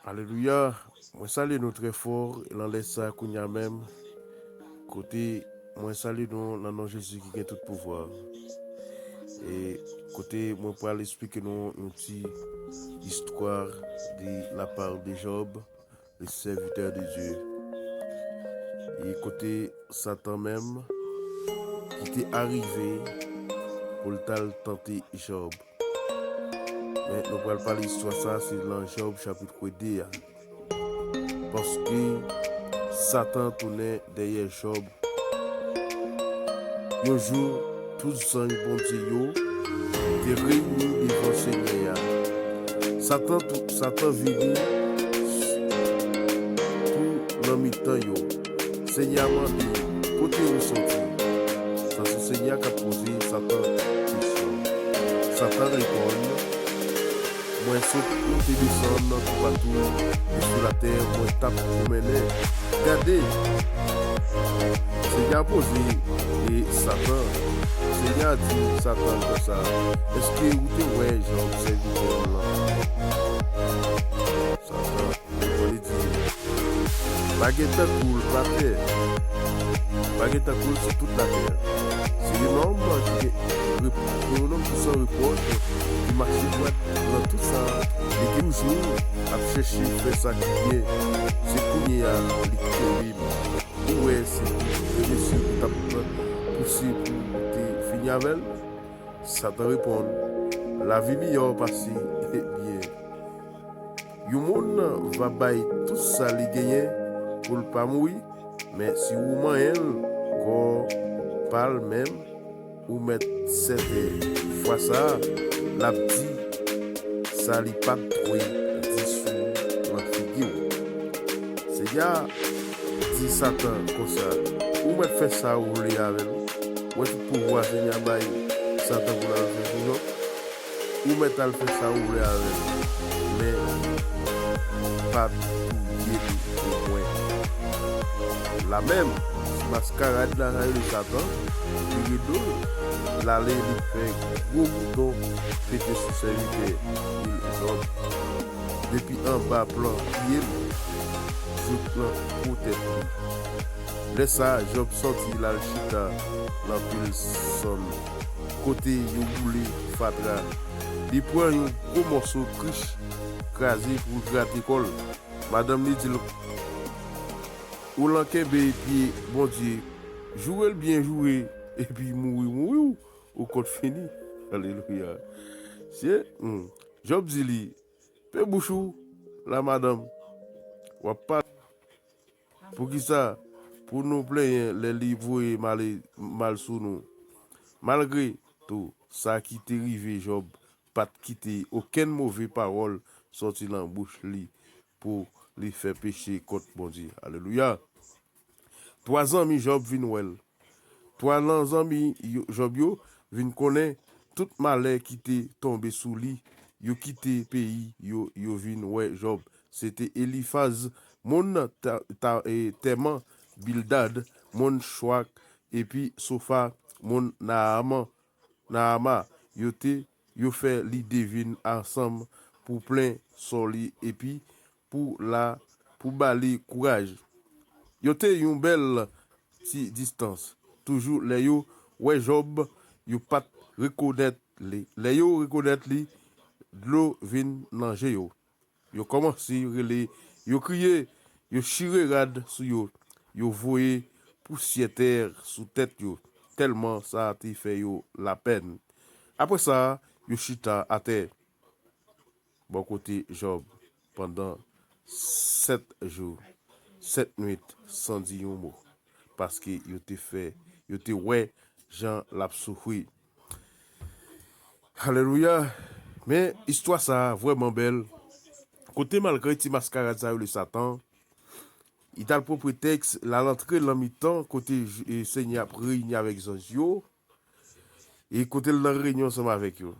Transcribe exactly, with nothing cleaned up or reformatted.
Alelouya. Mwen salye nou trè fò nan lè sa a kounye a menm. Kote mwen salye nou nan non Jezi ki gen tout pouvwa. E kote mwen pral esplike nou yon ti istwa de la part de Job, le serviteur de Dieu. E kote Satan menm ki te arive pou l t al tante Job. Men nou pral pale istwa sa a, se nan Job chapit de a. Paske Satan tounen dèyè Job. Yon jou, tout zanj Bondye yo te reyini devan Senyè a. Satan tou, Satan vini tou nan mitan yo. Senyè a mande, kote ou soti? Sa se Senyè a k ap poze Satan kesyon. Satan reponn, mwen sot monte desann toupatou e sou latè, mwen t ap pwomennen. Gade! Senyè a poze e Satan. Senyè a di Satan konsa, èske ou te wè Job sèvitè m nan? Satan reponn e di, pa gen tankou l atè, pa gen tankou l sou tout latè. Se yon nonm ki gen rep-, se yon nonm ki san repwòch, ki mache dwat nan tout sa li gen toujou ap chèche fè sa ki byen. Se kounye a li kenbe m. Ou wè se pou mesye ou t ap pouse pou te fini avè l? Satan reponn, lavi miyò pase byen. Yon moun va bay tout sa li genyen pou l pa mouri, men si ou manyen l, kò pa l menm, ou mèt sèten fwa sa a, l ap di sa li pa t dwe di sou nan figi w. Senyè a di Satan konsa, ou mèt fè sa ou vle avè l. Ou wè tout pouvwa Senyè a bay Satan pou l al fè pou Jòb. Ou mèt al fè sa ou vle avè l, men pa touye li pou mwen. Lamenm, ti maskarad la sa rele Satan, vire do l, l ale li fè gwo bouton pete sou sèvitè li Jòb. Depi anba plan pye l jouk nan po tèt li. Lè sa a, Jòb sòti, l al chita nan pil sann, kote yo boule fatra. Li pran yon gwo mòso krich kraze pou l grate kò l. Madanm li di l, ou lan kenbe pye Bondye, joure l byen joure, epi mouri mouri w, ou kont fini. Alelouya. Se, hmm. Jòb di li, pe bouch ou la, madanm. W ap pale. Poukisa pou nou plenyen lè li voye male, mal sou nou? Malgre tou sa ki te rive Jòb, pa t kite okenn move pawòl sòti nan bouch li pou li fè peche kont Bondye. Alelouya! Twa zanmi Jòb vin wè l. Twa nan zanmi yo, Jòb yo vin konnen tout malè ki te tonbe sou li. Yo kite peyi yo, yo vin wè Jòb. Se te Elifaz, moun Ta-, Ta-, e, Tèman, Bildad, moun Chwak, epi Sofa, moun Naaman, Naama. Yo te, yo fè lide vin ansanm pou plen sò li epi pou la, pou ba li kouraj. Yo te yon bèl ti distans. Toujou lè yo wè Jòb, yo pa t rekonèt li. Lè yo rekonèt li, dlo vin nan je yo. Yo kòmanse rele, yo kriye, yo chire rad sou yo, yo voye pousyè tè sou tèt yo, tèlman sa te fè yo lapèn. Apre sa, yo chita atè bò kote Jòb pandan sèt jou, sèt nwit san di yon mo, paske yo te fè, yo te wè jan l ap soufri. Alelouya! Men, istwa sa a vrèman bèl. Kote malgre ti maskarad sa yo, le Satan, li t al pran pretèks, l al antre nan mitan kote J-, e, Senyè ap reyini avèk zanj yo, e kote l nan reyini ansanm avèk yo.